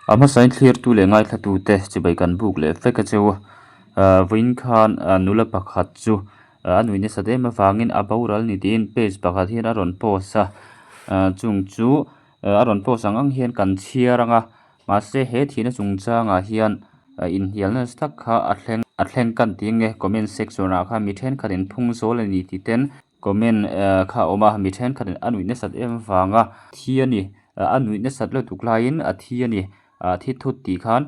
A hmasain thlirtu leh ngaithlatute chibai kan buk leh vek a cheu. Vawiin khan nula pakhat chu a nuih nasat em avangin a boral ni tiin page pakhat hian a rawn post a. Chung chu a rawn post ang ang hian kan chhiar ang a, mahse he thihna chungchangah hian inhnialna nasa tak kha a thleng a thleng kan tih nge comment section ah khan mi thenkhatin phung zawl a ni tih ten comment kha a awm a, mi thenkhatin a nuih nasat em avanga thi a ni. A nuih nasat lutuk laiin a thi a ni. A thi thut tih khan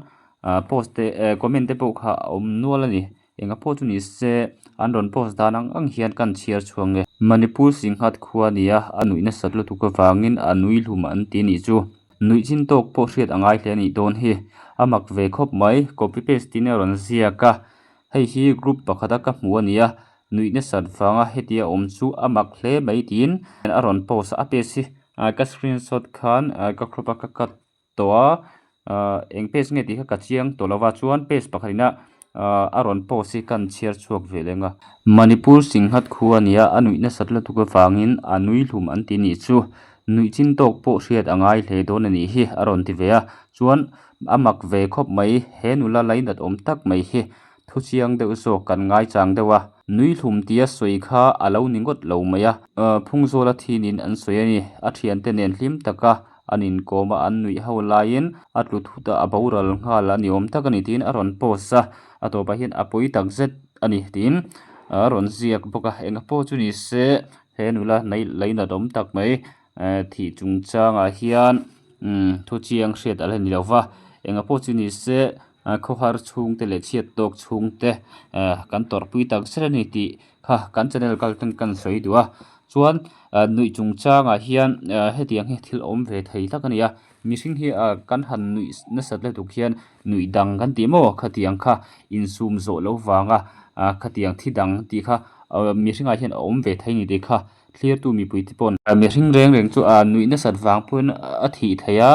post te comment te pawh kha a awm nual a ni. Enga pawh chu ni se an rawn post dan ang ang hian kan chhiar chhuang e. Manipur Singhat khua a ni a, a nuih nasat lutuk avangin a nui hlum an ti a nih chu. Nuih chin tawk pawh hriat a ngai hle a nih dawn hi. A mak ve khawp mai, copy paste tin a rawn ziak a. Hei hi group pakhata ka hmu a ni a, nuih nasat vanga hetia awm chu a mak hle mai tiin a rawn post a. A page hi ka screenshot khan ka crop a ka cut tawh a, ahh eng page nge tih kha ka chiang tawh lo va chuan page pakhat ina ahh a rawn post hi ka han chhiar chhuak ve leng a. Manipur Singhat khua a nia a nuih nasat lutuk avangin a nui hlum an ti nih chu nuih chin tawk pawh hriat a ngai hle dawn a nih hi a rawn ti ve a chuan a mak ve khawp mai he nula lainat awm tak mai hi Thu chiang deuh zawk kan ngaichang deuh a, nui hlum tia sawi kha a lo ni ngawt lo mai a. Phungzawla thinin an sawi a ni. A thiante nen hlim taka an inkawm a, an nuih ho laiin a tlu thut a, a boral nghal a ni awm tak a ni tiin a rawn post a, a tawpah hian a pawi tak zet a ni tiin a rawn ziak bawk a. Enga pawh chu ni se he nula lainat awm tak mai thih chungchangah hian thu chiang hriat a la ni lo va, enga pawh chu ni se Khawhar chhungte leh chhiat tawk chhungte kan tawrhpui tak zet a ni tih kha kan channel kal tang kan sawi duh a chuan nuih chungchangah hian hetiang hi thil awm ve thei tak a ni a mihring hi kan han nuih nasat lutuk hian nuih dang kan tih maw khatiang kha insum zawh loh vanga khatiang thi dang tih kha mihringah hian a awm ve thei a ni tih kha thlirtu mipui te paw'n mihring reng reng chu nuih nasat vang pawhin a thih theih a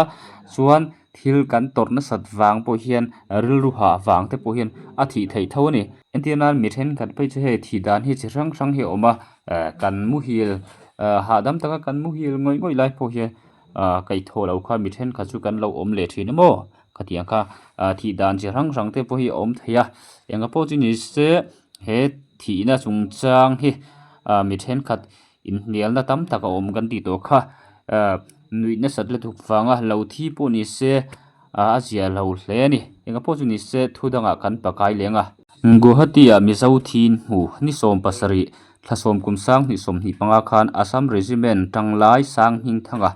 chuan. Thil kan tawrh nasat vang pawh hian rilru hah vang te pawh hian a thih theih tho a ni. Entir nan mi thenkhat phei chu hei thih dan hi chi hrang hrang hi a awm a, kan muhil hahdam taka kan muhil ngawih ngawih lai pawh hian kaihthawh loh kha mi thenkhat chu kan lo awm leh thin emaw khatiang kha thih dan chi hrang hrang te pawh hi a awm thei a. Enga pawh chu ni se he thihna chungchang hi mi thenkhat Inhnialna tam tak a awm kan tih tawh kha nuih nasat lutuk vanga lo thi pawh ni se a zia lo hle a ni. Engah pawh chu ni se thu dangah kan pakai leng a. Guwahati ah Mizo thin hmu ni 70 thla sawm kum 2025 khan Assam Regiment tanglai Sanghmingthanga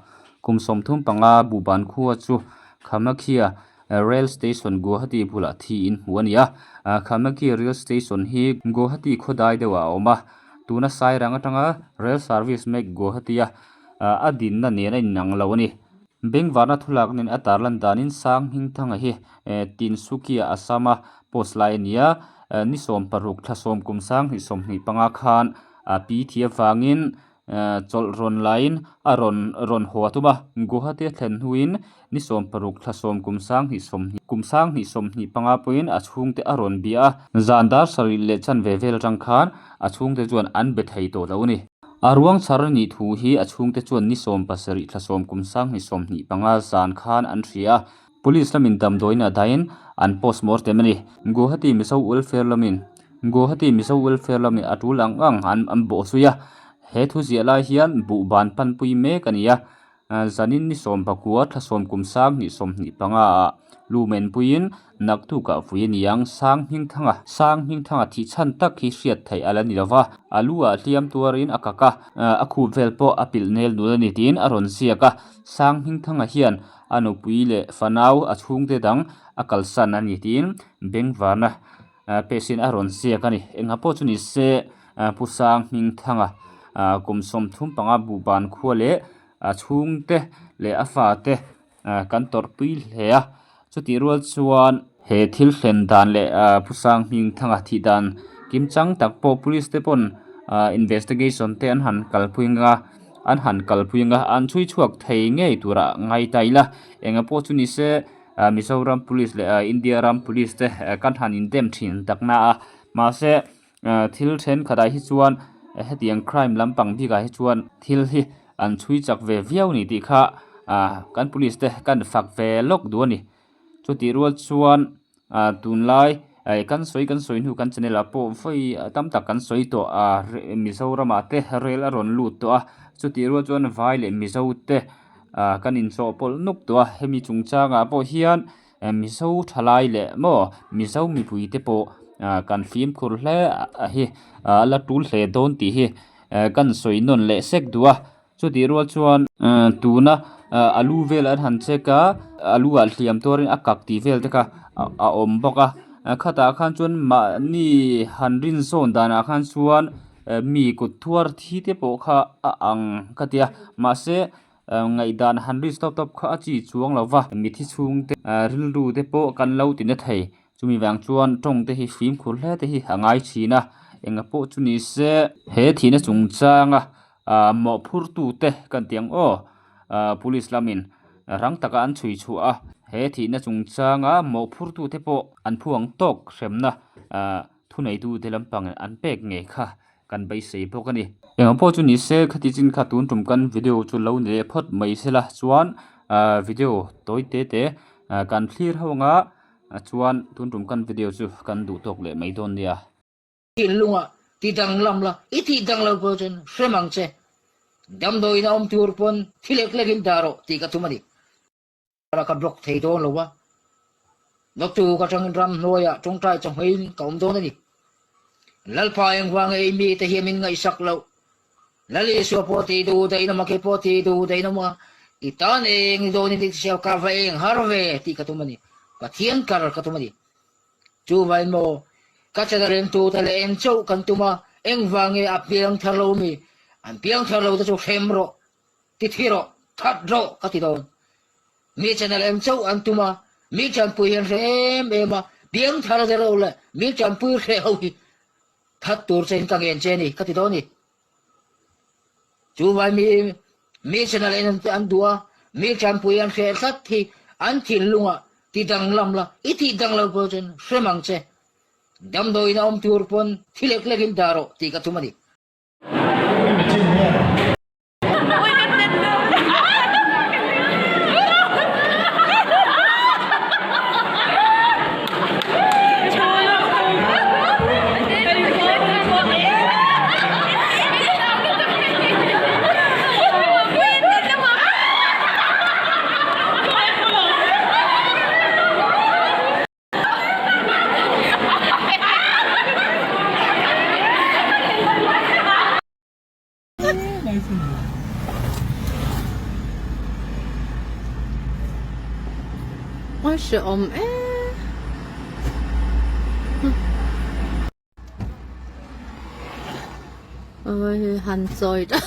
kum 35 Buhban khua chu Kamakhya Rail Station Guwahati bulah thi in hmu a ni a. Kamakhya Rail Station hi Guwahati khawdai deuhah a awm a. Tuna Sairang atanga Rail Service mek Guwahati-a a dinna nen a inang lo a ni. Bengvarna thulak nen a tarlan danin Sanghmingthanga hi Tinsukia Assam-a post lai a ni a, ni 60 thla sawm kum 2025 khan a pi thi avangin Chawlh rawn laiin a rawn rawn haw a tum a, Guwahati a thlen hnuin ni 60 thla sawm kum 2020 kum 2025 pawhin a chhungte a rawn bia a, zan dar sarih leh chanve vel atang khan a chhungte chuan an be thei tawh lo a ni. A ruang chhar a nih thu hi a chhungte chuan ni 70 thla sawm kum 2025 zan khan an hria a, Police lamin damdawiin a dahin an postmortem a ni. Guwahati Mizo Welfare lamin Guwahati Mizo Welfare lamin a tul ang ang an an bawhzui a, he thu ziah lai hian buhban panpui mek a ni a, zanin ni 19 thla sawm kum 2025 ah lumen puiin naktukah vui a ni ang. Sanghmingthanga Sanghmingthanga thih chhan tak hi hriat theih a la ni lo va, a lu ah hliam tuarin a kak a, a khup vel pawh a pilh nel nul a ni tiin a rawn ziak a, Sanghmingthanga hian a nupui leh fanau a chhungte dang a kalsan a ni tiin bengvarna Pesin a rawn ziak a ni. Engah pawh chu ni se Pu Sang Hmingthanga kum 35 buhban khua leh a chhungte leh a fate kan tawrhpui hle a. Chutih rual chuan he thil thlen dan leh Pu Sang Hmingthanga thih dan kimchang tak pawh police te pawn investigation te an han kalpui ang a, an han kalpui ang a, an chhui chhuak thei ngei turah ngai ta ila. Engah pawh chu ni se. Mizoram Police leh India ram Police te kan han indem thin tak na a mahse thil thenkhatah hi chuan hetiang crime lampang bikah hi chuan thil hi an chhui chak ve viau a ni tih kha kan Police te kan fak ve lawk duh a ni. Chutih rual chuan ah tunlai eh kan sawi kan sawi hnu kan channel ah pawh vawi tam tak kan sawi tawh ah Mizoram ah te rel a rawn lut tawh a chutih rual chuan vai leh Mizo te ah kan inchawhpawlh nuk tawh a hemi chungchang ah pawh hian Mizo thalai leh maw Mizo mipui te pawh ah kan fimkhur hle a hi a la tul hle dawn tih hi kan sawi nawn leh sek duh a. Chutih rual chuan tuna a lu vel an han check a, a lu ah hliam tuarin a kak tih vel te kha a awm bawk a, khatah khan chuan mahni han rin zawn danah khan chuan mi kut thuar thi te pawh kha a ang ka ti a, mahse ngaihdan han rin tawp tawp kha a chi chuang lo va, mithi chhungte rilru te pawh kan lo ti na thei. Chumi vang chuan tawng te hi fimkhur hle te hi a ngai thin a, enga pawh chu ni se he thihna chungchanga ah mawhphurtu te kan tih ang aw ah police lamin rang taka an chhui chhuah a, he thihna chungchanga mawhphurtu te pawh an phu ang tawk hremna ah thuneitu te lampang an pek ngei kha kan beisei bawk a ni. Engah pawh chu ni se khati chin kha tun tum kan video chu lo ni leh phawt mai sela chuan ah video tawi te te ah kan thlir ho anga chuan tun tum kan video chu kan duh tawk leh mai dawn nia. Thinlungah ti danglam la, i tih danglo pawh chuan hrem ang che. Damdawiin a awm tur pawn thi lek lekin dah rawh tih ka tum a ni. Ka block thei dawn lo a, Naktuk atangin ramhnuaiah tawngtai chawhmeiin ka awm dawn a ni. Lalpa engvang ei mite hian min ngaihsak loh. Lal Isua pawh tih duh daih nawm a, kei pawh tih duh daih nawm a, i tan eng ni dawn in ti siau ka va eng har ve tih ka tum a ni. Pathian kar ka tum a ni. Chuvain maw, ka chana remtute leh eng chauh kan tum a, engvange a piang thar lo mi? An piang thar lo te chu hrem rawh, ti thi rawh, that rawh ka ti dawn. Mi channel eng chauh an tum a, mi tanpui hi an hre em em a, piang thar der lo leh mi tanpui hreh ho hi that tur che in ka ngen che a ni ka ti dawn a ni. Chuvai mi mi channel en an duh a, mi tanpui an hreh tlat hi an thinlungah ti danglam la, i tih danglo pawh chuan hrem ang che. Damdawiin a awm tur pawn thi lek lekin dah rawh tih ka tum a ni. A hrehawm e. Oi han chawi ta.